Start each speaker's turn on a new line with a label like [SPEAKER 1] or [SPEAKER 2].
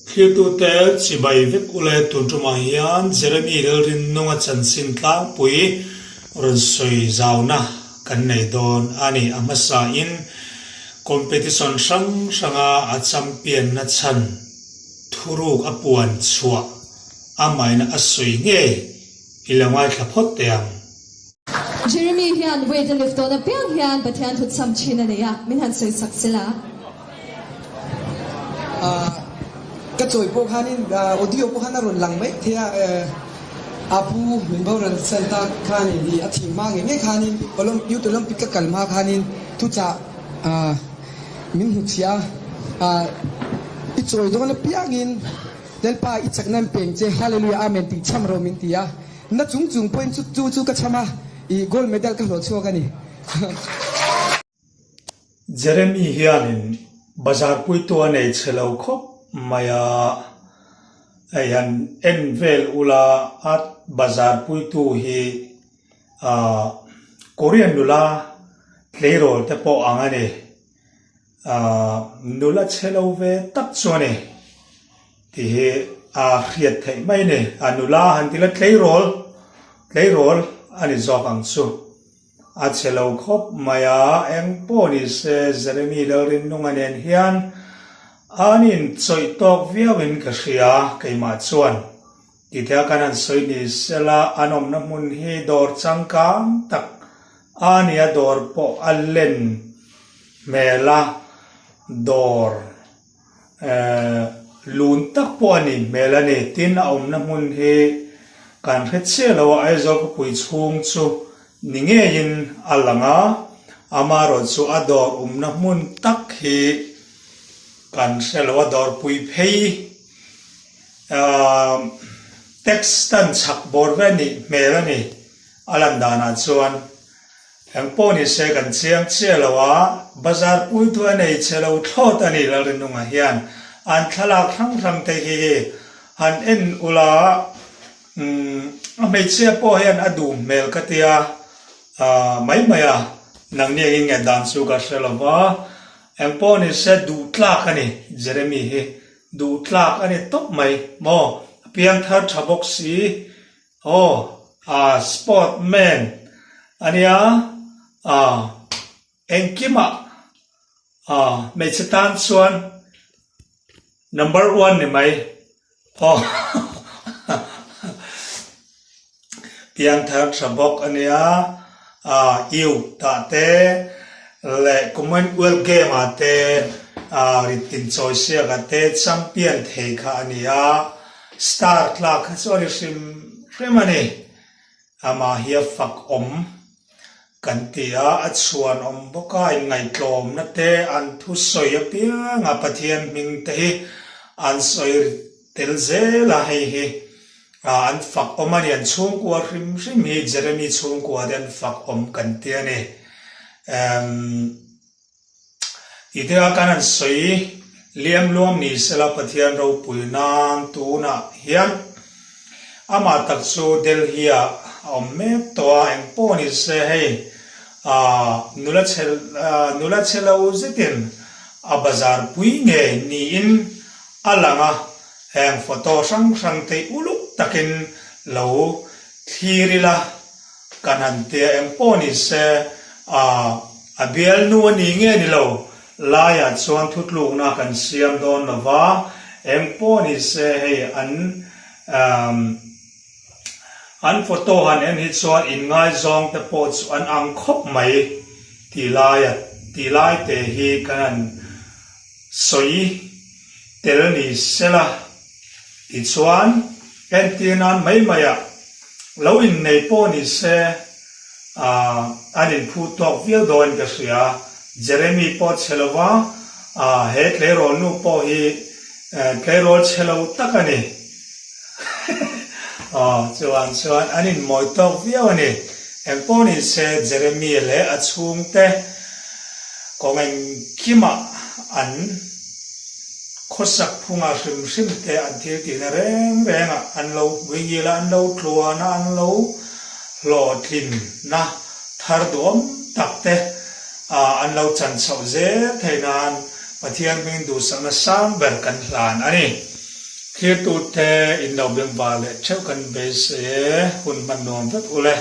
[SPEAKER 1] Thlirtute chibai vek ule tun tumah hian Jeremy Lalrinnunga chanchin tlangpui rawn sawi zauna kan nei dawn a ni. A hmasain competition hrang hranga a champion na chhan thuruk a puan chhuah amahin a sawi ngei i lo ngaithla phawt teh ang.
[SPEAKER 2] Jeremy hian weight a lift dawn apiang hian Pathian thu cham thin a nei a, min han sawi sak sela.
[SPEAKER 3] Ka chawi pawh khanin audio pawh khan a rawn lang mai thei a, a pu min boral san tak khanin i a thih hma ngei ngei khanin Youth Olympic ka kal hma khanin thuchah min hnutchhiah a, i chawi dawn apiangin Lalpa i chakna an peng che, Hallelujah Amen tih cham rawh min ti a. Na chung chung pawhin chu chu chu ka cham a, i gold medal ka hlawh chhuak a ni.
[SPEAKER 1] Jeremy hianin bazar puitu a nei chhe lo khawp mai a, hei han en vel ula a bazar puitu hi ah Korean nula tleirawl te pawh ang a ni. Ahh nula chhe lo ve tak chu a ni tih hi a hriat theih mai a ni. A nula han ti la tleirawl, tleirawl a ni zawk ang chu. A chhe lo khawp mai a, eng pawh ni se Jeremy Lalrinnunga nen hian an inchawih tawk viauin ka hria keimah chuan. Tithea kan han sawi ni sela an awmna hmun hi dawr changkang tak a ni a, dawr pawh a len hmel a, dawr eh lun tak pawh a nih hmel a ni. Tin, a awmna hmun hi kan hre chiah lo a, Aizawl khawpui chhung chu ni ngeiin a lang a, amaherawhchu a dawr awmna hmun tak hi kan hre lo a, dawrpui phei. Tax tan chhak bawr ve nih hmel a ni a lan danah chuan eng pawh ni se kan chiang chiah lo a, bazar puitu a nei che lo thlawt a ni Lalrinunga hian an thlalak hrang hrang te hi han en ula a hmeichhia pawh hian a duh hmel ka tia mai mai a, nangni engin nge dan chu ka hre lo va, eng pawh ni se duh tlak a ni Jeremy hi. Duh tlak a ni tawp mai maw? A piang thar tha bawk si. Aw, a sport man a nia, a engkimah a hmeichhe tan chuan number one ni mai. Aw, Piangthar tha bawk a nia, youth ah te leh Commonwealth Game ah te rit inchawi siak ah te champion thei kha a ni a, star tlak kha chu a ni hrim hrim a ni. Amah hi a fak awm kan ti a, a chhuan awm bawk a, inngaihtlawmna te an thusawi apiang a Pathian hming te hi an sawi Tel zel a hei hi an fak awm a ni, an chhungkua hrim hrim hi Jeremy chhungkua te an fak awm kan ti a ni. Emm tih te a kan han sawi liam luam ni sela Pathian ropui nan tunah hian amah tak chu Delhi ah a awm mek tawh a, engpawh ni se hei nula chhe nula chhe lo zetin a bazar pui ngei niin A lang a, heng photo hrang hrang te uluk takin lo thlir ila kan han tia eng pawh ni se a a bialnu a ni nge ni lo laiah chuan thutlukna kan siam dawn lo va, eng pawh ni se hei an umm an photo han en hi chuan inngaizawng te pawh chu an ang khawp mai tih laia tih lai te hi kan han Sawi tel ni sela tichuan entir nan mai maiah lo innei pawh ni se ah an inphu tawk viau dawn ka hria. Jeremy pawh chhe lova ah he tleirawl nu pawh hi tleirawl chhe lo tak a ni. Aw chuan chuan an inmawi tawk viau a ni. Engpawh ni se Jeremy leh a chhungte Kawng engkimah an khawsak phungah hrim hrim te an thil tihna reng rengah an lo hmuingil a, an lo tluan a, an lo hlawhtlinna thar duhawm tak te an lo chan chhoh zel theih nan Pathian hming duhsakna sang ber kan hlan a ni. Thlirtute in lo bengvar leh theuh kan beisei e, hun hman nuam vek ule.